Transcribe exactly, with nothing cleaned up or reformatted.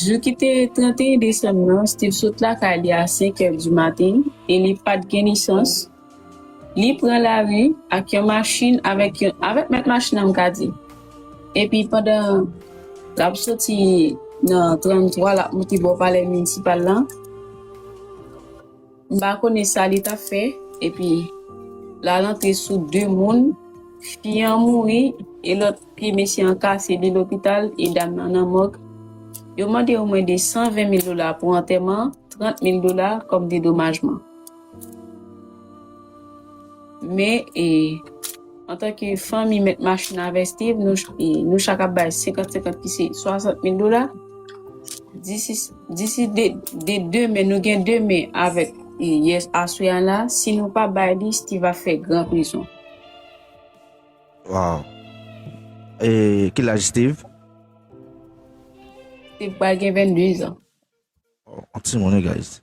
Jou ki te trannteyen desanm nan, Steve sot lakay li a senk è di maten e li pa t gen lisans. Li pran lari ak yon machin avèk yon, avèk mèt machin nan, m ka di. Epi pandan l ap soti nan tranntwa, l ap moute bò palè minisipal la, m pa konnen sa li t ap fè. Epi l al antre sou de moun, fi an mouri e lòt pye mesye an kase, li lopital e dam nan nan mòg. Yo mande yo mwen de san ven mil dola pou antèman, trant mil dola kòm dedomajman. Men, e, antanke fanmi mèt machin avèk Steve, nou, e, nou chak ap bay senkant senkant ki se swasant mil dola. Disi, disi de, de demen, nou gen demen avèk, e, yès, aswè a la. Si nou pa bay li, Steve ap fè gran prizon. Wow. E ki laj Steve? Steve pral gen vennde zan. Oh, an timoun, wi, guys.